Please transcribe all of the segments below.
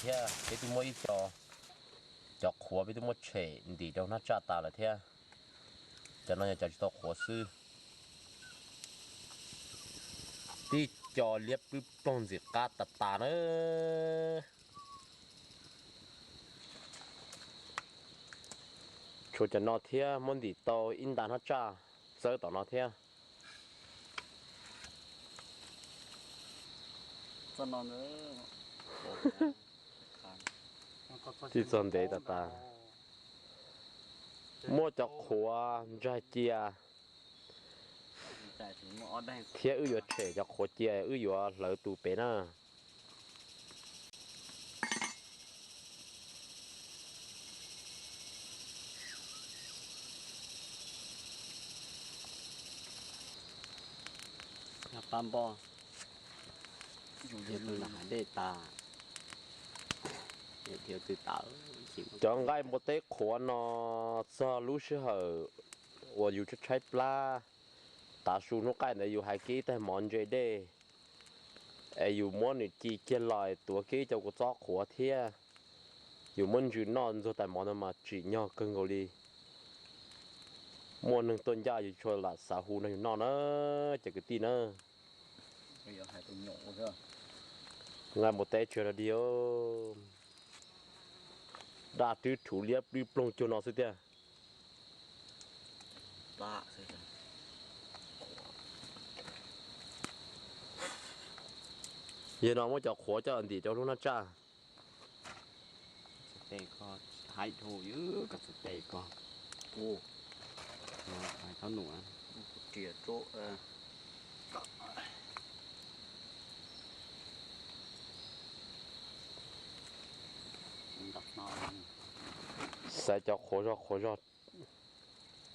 thiab, peb twb muab ib co, cov qhuav peb twb muab tshem ntim rau hnab tsaj tas lawm thiab. Cov no yog cov tsis tau qhuav xwb. Tib co liab plwb ploog ntxim qab tas tas na. Tshuav cov no thiab muab ntim tau ib nta hnab tsaj txawb tom no thiab. Tib txog ntev tas tas. Muab cov qhuav ntsaig cia thiab wb yuav tshem cov qhuav cia, wb yuav hlawv tus pem na. Pab npoj, yog tus lam hav dej tas, yog tus tawv. Cov nqaij npua teb qhuav no txog lub sij hawm uas yus tshaib plab, tav su hnub qaij ntawd yus hais kiag ib tais mov ntse dej, es yus muab nws ci kiag los tuav kiag ib co kua txob qhuav thiab, yus muab ntsws noj ntxuag tais mov ntawd mas tsim nyog kawg nkaus li. Muaj neeg tuaj ncaj yus tsis tshua lam xav hu nrog yus noj na, cov kwv tij na. Nqaij npua teb tsis yog dog dig, daj rwb rhuv liab plwb ploog cuag no xwb tiag. Yog no muab cov qhuav coj ntim rau lub hnab tsaj. Xaiv cov qhuav zog qhuav zog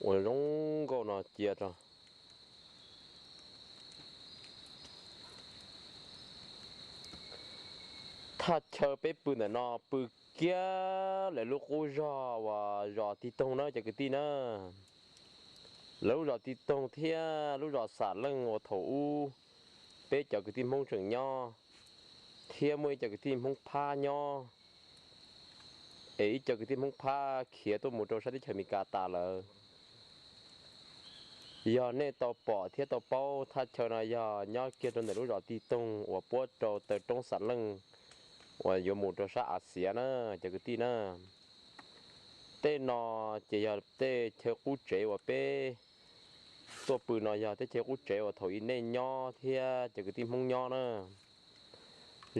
uas zoo nkauj no cia rau. Thaj chaw peb pw ntawm no pw kiag lawv lub qub zog uas zos Tig Toog na cov kwv tij na. Lawv lub zos Tig Toog thiab lub zos Xam Leej uas thaum ub peb cov kwv tij Hmoob tseem nyob, thiab muaj ib co kwv tij Hmoob Phab nyob, es ib co kwv tij Hmoob Phab khiav tuaj mus rau sab teb chaws Amelikas tas lawm. Yog nej tau pom thiab tau paub, thaj chaw no yog nyob kiag rau ntawm lub zos Tig Toog uas puab rau taw roob Xam Leej uas yuav mus rau sab Axias na cov kwv tij na. Tej no ces yog tej chaw qub tsev uas peb tuaj pw no yog teb chaws qub tsev uas thaum ub nej nyob thiab cov kwv tij Hmoob nyob na.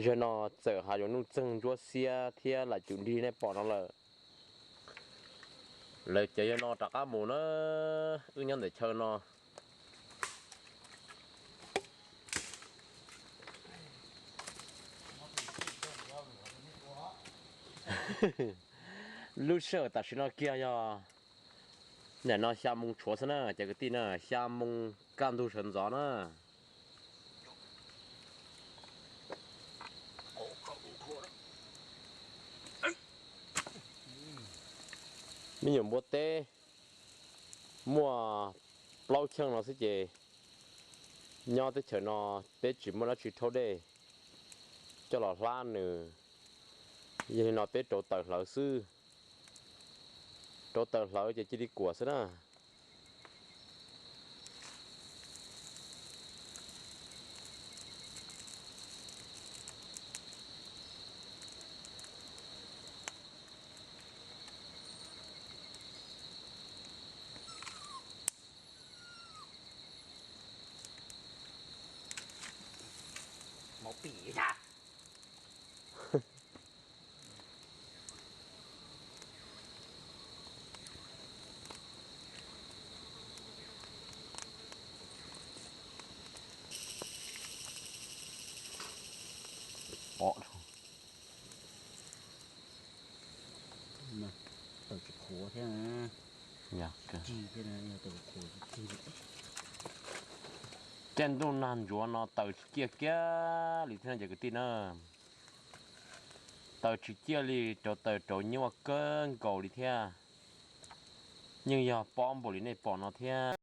Zaum no txawm hav zoov nuj txeeg ntsuab xiab thiab lam cum nrig nej pom no lawm. Lawv cov yog no rov qab mus na, wb nyob ntawm chaw no. Lub sij hawm tam sim no kiag yog nim no xya moo tshuav xwb na cov kwv tij na, xya moo kaj ntug sawv ntxov na. Me nyuam npua teb muaj plaub cheej no xwb ces nyob teb chaws no peb tsis muaj dab tsi rhaub dej coj los hlab nws, yog li no peb rauv taws hlawv xwb. Rauv taws hlawv ces cia li kuam xwb na. Taws tsis qhuav thiab. Caij ntuj nag ntsuav no taws tsis ciaj kiag li thiab cov kwv tij na. Taws tsis ciaj li, rauv taws rauv nyuaj kawg nkaus li thiab. Yeej yog pob npaum li nej pom no thiab.